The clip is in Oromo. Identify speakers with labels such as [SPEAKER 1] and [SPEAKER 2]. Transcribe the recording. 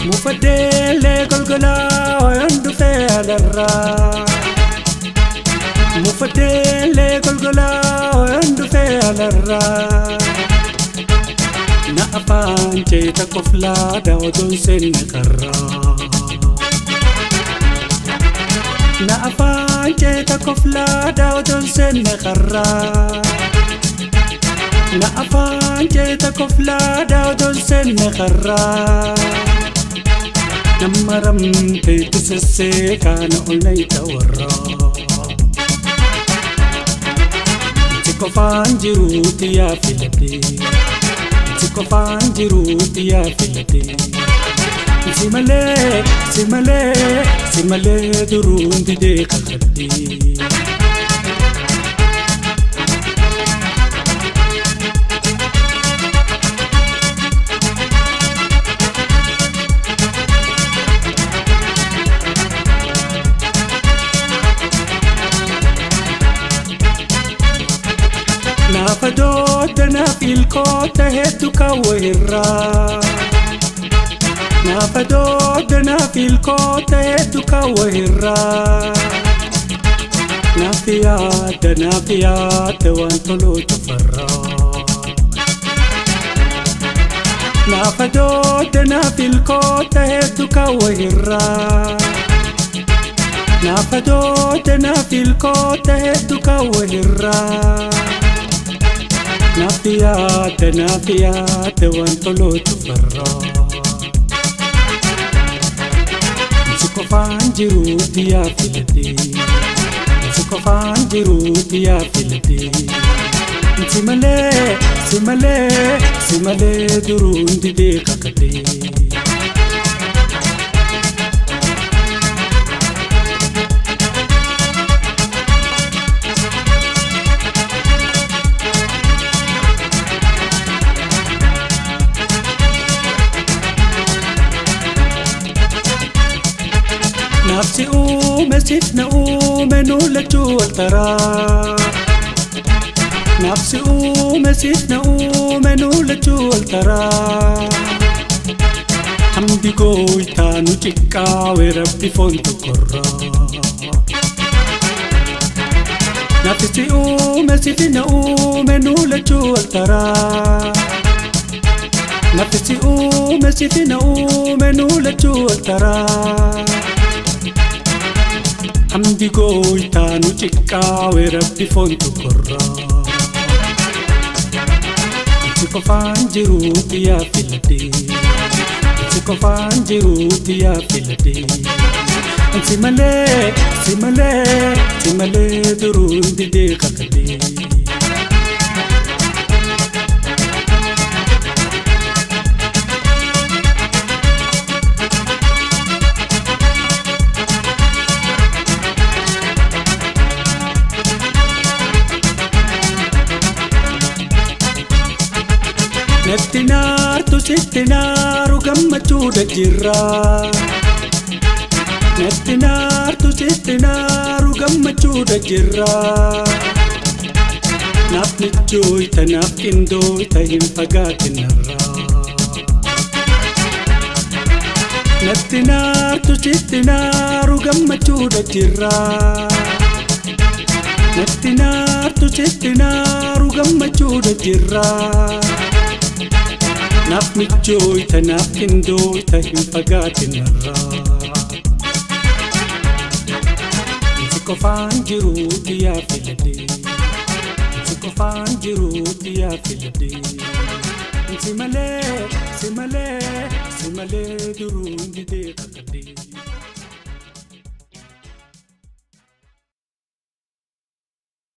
[SPEAKER 1] Mufadele golgola oyandu fe alarra Mufadele golgola oyandu fe alarra Na afaan jeeta kofla daawwadoon seenne karra Na afaan jeeta kofla daawwadoon seenne karra Na afaan jeeta kofla daawwadoon seenne karra Namaramte tisesse kana olnaita warra Tiko fanjiru tiya filate Tiko fanjiru tiya filate Simale simale simale durundi de kakadde Nafadoota naaf ilkoota hedduu kaawwa Nafadoota naaf ilkoota hedduu kaawwa Naaf yaada waan tolootu farra Nafadoota naaf ilkoota hedduu kaawwa Nafadoota naaf ilkoota hedduu kaawwa Naaf yaada waan tolootu farra Si qofaan jiru tiyaa filate Si qofaan jiru tiyaa filate Si malee si malee si malee duruun didee kakate. Nafsi uume sifna uume nu lachuu wal taraa Nafsi uume sifna uume nu lachuu wal taraa Hamdi gooytaa nu xiqqaawe rabbi foon tokkorraa Nafsi uume sifna uume nu lachuu wal taraa Nafsi uume sifna uume nu lachuu wal taraa Hamdi gooytaa nu xiqqaawe rabbi foon tokkorraa Si qofaan jiru tiyaa filate Si qofaan jiru tiyaa filate Si malee si malee si malee duruun didee kakate. Natti naartu sitti naaru gammachuudha jirra Natti naartu sitti naaru gammachuudha jirra Naaf michooyta naaf qindooyta hin fagaatinarra Natti naartu sitti naaru gammachuudha jirra Natti naartu sitti naaru gammachuudha jirra Naaf michooyta naaf qindooyta hin fagaatinarra Si qofaan jiru tiyaa filate Si qofaan jiru tiyaa filate Si malee si malee si malee duruun didee kakate.